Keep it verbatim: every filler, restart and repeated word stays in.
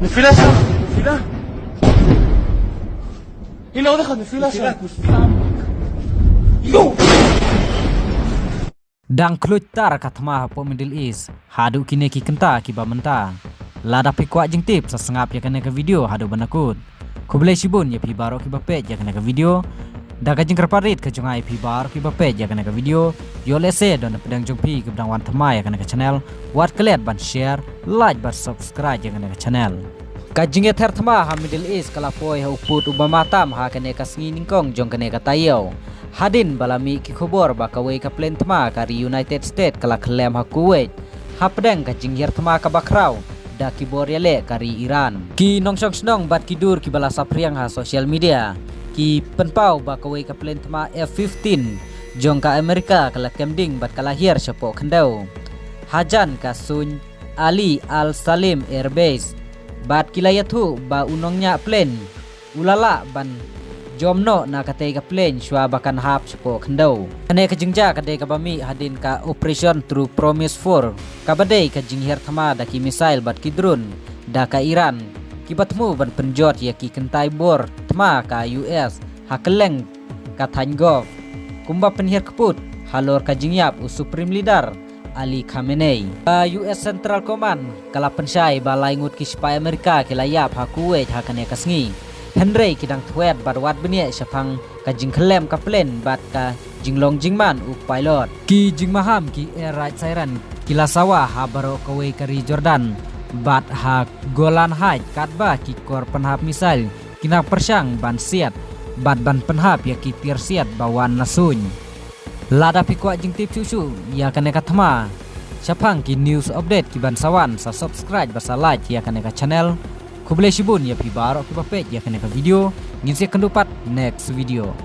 Nufila sa, Nufila. Ina udah kan Nufila sa. Nufila, Nufila. Yo! Dang khluit tar ka thma hapoh Middle East haduh kine ki kynta kiba mynta. Lada phi kwah jingtip sa sngap ïa kane ka video haduh ban da kut. Khublei shibun ïa phi baroh kiba peit ïa kane ka video. Da ka jingkyrpad rit ka jong nga ïa phi baroh kiba peit ïa kane ka video, ïoh lehse don na pdeng jong phi kiba dang wan thma ïa kane ka channel, wat klet ban share, like bad subscribe ïa kane ka channel. Ka jingïather thma ha Middle East ka la poi ha u pud uba ma tam ha kane ka sngi nyngkong jong kane ka taïew. Hadien ba la mih ki khubor ba kawei ka plane thma ka ri United States ka la khyllem ha Kuwait hapdeng ka jinghiar thma kaba khraw da ki bor ïaleh ka ri Iran. Ki nongshong shnong bad ki dur kiba la saphriang ha social media ki pynpaw ba kawei ka plane thma F fifteen jong ka Amerika ka la kem ding bad ka la hiar shapoh khyndew hajan ka suiñ Ali Al Salim Air Base, bad ki la ïathuh ba u nongñiah plane u la lah ban jom noh na katei ka plane shuwa ba kan hap shapoh khyndew. Kane ka jingjia ka dei kaba mih hadien ka Operation True Promise four, kaba dei ka jinghiar thma da ki missile bad ki drone da ka Iran, kiba thmu ban pynjot ïa ki kyntai bor thma ka U S ha kylleng ka thaiñ Gulf, kumba pynhiar kput halor ka jingïap u Supreme Leader Ali Khamenei. Ka U S Central Command ka la pynshai ba lai ngut ki sipai Amerika ki la ïap ha Kuwait ha kane ka sngi, hynrei ki dang thwet bad wad bniah shaphang ka jingkhyllem ka plane bad ka jinglong jingman u pilot. Ki jingmaham ki air raid siren ki la sawa ha baroh kawei ka ri Jordan bad ha Golan Heights, katba ki kor pynhap missile ki nang pyrshang ban siat bad ban pynhap ïa ki tiar siat ba wan na suiñ. Lada phi kwah jingtip shuh shuh ïa kane ka thma shaphang ki news update kiban sa wan, sa subscribe bad sa like ïa kane ka channel. Khublei shibun ïa phi baroh kiba peit ïa kane ka video. Ngin sa ïakynduh pat next video.